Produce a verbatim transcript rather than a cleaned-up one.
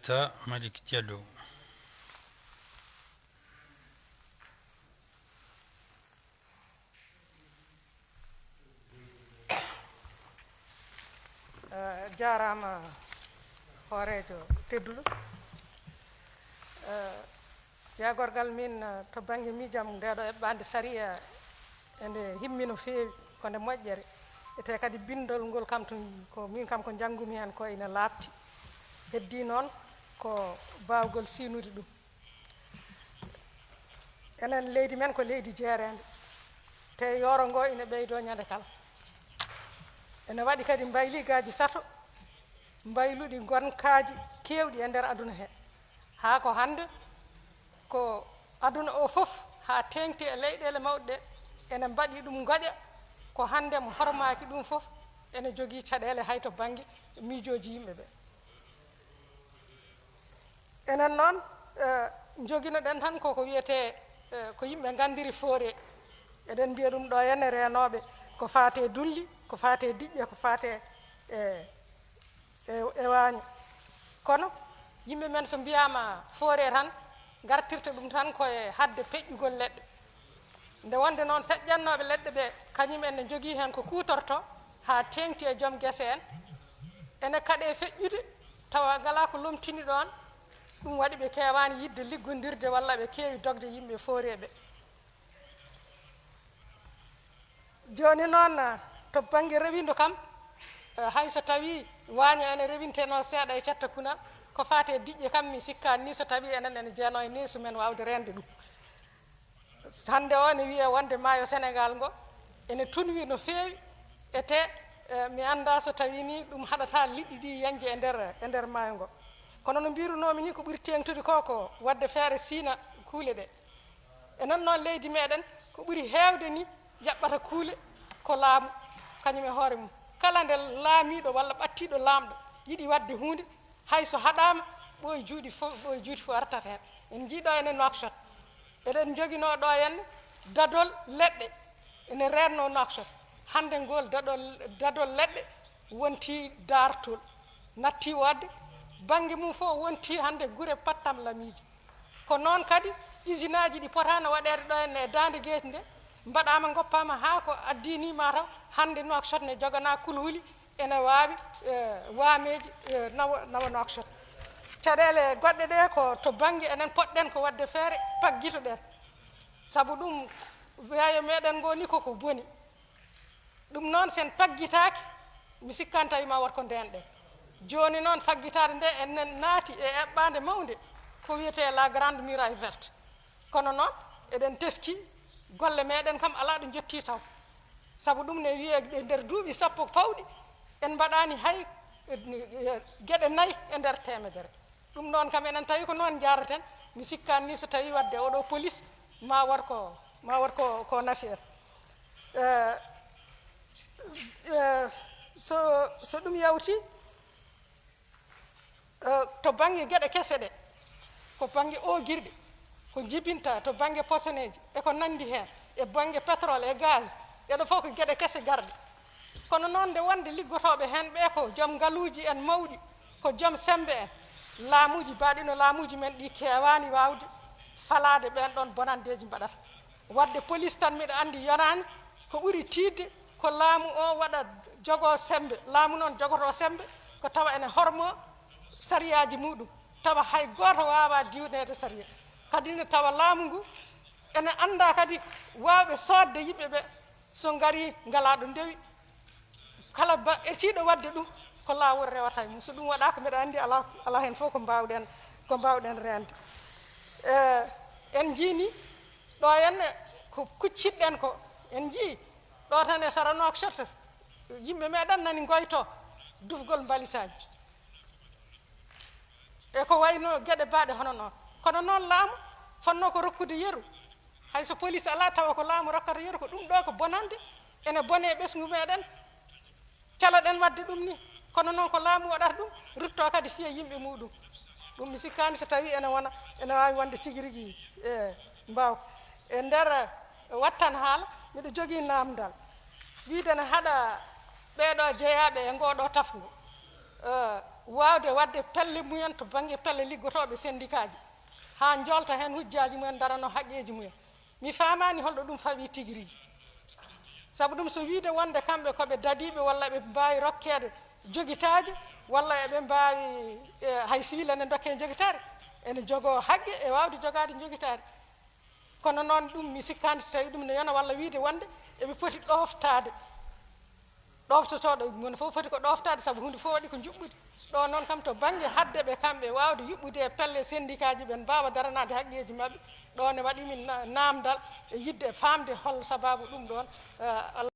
Sa Malik Diallo. Eh, jaaraama hooreejo tedduɗo. Eh, jaagorgal min, eh, to bannge miijam nde ɗo eɓɓaande sariya, ende himmi no feewi, ko nde moƴƴere. Ete kadi binndol ngol kam tun, ko min kam ko njanngumi heen ko ina laaɓti. Heddii noon ko baawgol siinude ɗum. Enen leydi men ko leydi jeereende, te yooro ngo ina ɓeydoo ñande kala. Ene waɗi kadi mbayliigaaji sato, mbayluɗi ngonkaaji keewɗi e nder aduna he. Haa ko hannde, ko aduna o fof, haa teeŋti e leyɗeele mawɗe ɗe, ene mbaɗi ɗum ngoƴa, ko hannde mo hormaaki ɗum fof, ene jogii caɗeele hay to bannge miijooji yimɓe ɓe. Enen noon, eh, njogino-ɗen tan koko wiyetee, eh, ko yimɓe nganndiri foore. Eɗen mbiya ɗum ɗo henne reenooɓe, ko faate dulli, ko faate diƴƴe, ko faate e, e, e waaño. Kono yimɓe men so mbiyaama foore tan, ngartirta ɗum tan ko e haɗde peƴƴugol leɗɗe. Nde wonde noon feƴƴannooɓe leɗɗe ɓe, kañum en ne njogii heen ko kuutortoo haa teeŋti e joom gese en, ene kaɗee feƴƴude tawa ngalaa ko lomtini ɗoon, ɗum waɗi ɓe keewaani yiɗde liggondirde walla ɓe keewi dogde yimɓe fooreeɓe. Jooni noon, to bannge rewindo kam, eh, hay so tawii waaño ene rewintenoo seeɗa e cetta kunal, ko faati e diƴƴe kam, mi sikkaani nii so tawii enen ene jeenoo e neesu men waawde reende ɗum. Hannde o ene wiyee wonde maayo Senegaal ngo ene tunwi no feewi, ete, eh, mi anndaa so tawii nii ɗum haɗataa liɗɗi ɗii yañde e nder, e nder maayo ngo. Kono no mbiirunoomi nii, ko ɓuri teeŋtude ko, ko waɗde feere siina kuule ɗe. Enen noon leydi meɗen ko ɓuri heewde ni yaɓɓata kuule ko laamu, kañum e hoore mum. Kala nde laamiiɗo walla ɓattiiɗo laamɗo yiɗi waɗde huunde, hay so haɗaama, ɓooyi juuɗi fof, ɓooyi juuti fof artat heen. En njii ɗo ene Nouakchott. Eɗen njoginoo ɗo henne dadol leɗɗe ene reennoo Nouakchott. Hannde ngool dadol, dadol leɗɗe wontii daartol, nattii woodde, bannge mum fof wontii hannde gure pattamlamiije. Ko noon kadi, usine aji ɗi potaano waɗeede ɗo henne e Daande Geec nde, mbaɗaama, ngoppaama haa ko addii nii, mataw hannde Nouakchott ne joganaa kulhuli, ene waawi, eh, waameeji, eh, nawa, nawa Nouakchott. Caɗeele goɗɗe ɗe ko to bannge enen potɗen ko waɗde feere paggito-ɗen. Sabu ɗum, weeyo meɗen ngo ni koko boni. Ɗum noon, sen paggitaaki, mi sikkaani tawi ma wood ko ndeen-ɗen. Jooni noon, faggitaade nde, en naati e eɓɓaande mawnde ko wiyetee la Grande Muraille Verte. Kono noon, eɗen teskii, golle meɗen kam alaa ɗo njottii taw. Sabu ɗum ne wiyee e nder duuɓi sappo pawɗi, en mbaɗaani hay, eh, geɗe nayi e nder teemedere. Ɗum ɗoon kam, enen tawi ko noon njaroten. Mi sikkaani nii so tawii waɗde oɗo police ma war ko, ma war ko, ko nafi en. Eh, eh, so, so ɗum yawti, eh, to bannge geɗe kese ɗe, ko bannge oogirɗe, ko jibinta to bannge posoneeji e ko nanndi heen, e bannge pétrole e gaz, ɗeɗo fof ko geɗe kese garɗe. Kono noon, nde wonde liggotooɓe heen ɓe ko joom ngaluuji en mawɗi, ko joom semmbe en, laamuuji baaɗi no laamuuji men ɗi keewaani waawde falaade ɓeen ɗoon bonanndeeji mbaɗata. Waɗde police tan, miɗo anndi yonaani, ko ɓuri tiiɗde ko laamu o waɗa, jogoo semmbe. Laamu noon jogotoo semmbe ko tawa ene hormoo sariyaaji muɗum, tawa hay gooto waawaa diwneede sariya. Kadi ne tawa laamu ngu ene anndaa kadi waawɓe soodde yimɓe ɓe, so ngarii ngalaa ɗo ndewi. Kala ba-, etiiɗo waɗde ɗum, ko laawol rewata e mum. So ɗum waɗaaka, mbeɗa anndi alaa, alaa heen fof ko mbaawɗen, ko mbaawɗen reende. Eh, en njii nii, ɗo henne ko kuccitɗen ko, en njii ɗo tan e sara Nouakchott, yimɓe meɗen nani ngoyto dufgol mbalisaaji. E ko wayno geɗe baaɗe hono noon. Kono noon, laamu fotnoo ko rokkude yeru. Hay so police alaa, tawa ko laamu rokkata yeru, ko ɗum ɗo ko bonannde, ene bone e ɓesngu meɗen. Caloɗen waɗde ɗum ni, kono noon ko laamu waɗata ɗum, ruttoo kadi fiya yimɓe muɗum. Ɗum mi sikkaani so tawii ene wona, ene waawi wonde tigi rigi e mbaawka. E nder wattan haala, miɗo jogii naamndal. Wiide ne haɗa ɓeeɗo jeyaaɓe e ngoo ɗoo tafngo. Eh, waawde waɗde pelle mumen to bannge pelle liggotooɓe sendikaaji, haa njolta heen hujjaaji mumen, ndarano haqqeeji mumen. Mi faamaani holɗo ɗum fawi tigi rigi. Sabu ɗum, so wiyde wonde kamɓe ko ɓe dadiiɓe walla ɓe mbaawi rokkeede jogitaaje, walla eɓe mbaawi, e, hay si wila ne ndokke jogitaare, ene jogoo haqqe e waawde jogaade jogitaare. Kono noon, ɗum mi sikkaani so tawi ɗum ne yona, walla wiyde wonde eɓe poti ɗooftaade. Ɗooftotooɗo mum fof foti ko ɗooftaade, sabu huunde fof waɗi ko njuɓɓudi. Ɗo noon kam, to bannge haɗde ɓe kamɓe waawde yuɓɓude e pelle sendikaaji, ɓe mbaawa daranaade haqqeeji maɓɓe. Ɗo ne waɗi min na-, naamndal e yiɗde e faamde hol sabaabu ɗum ɗoon, eh,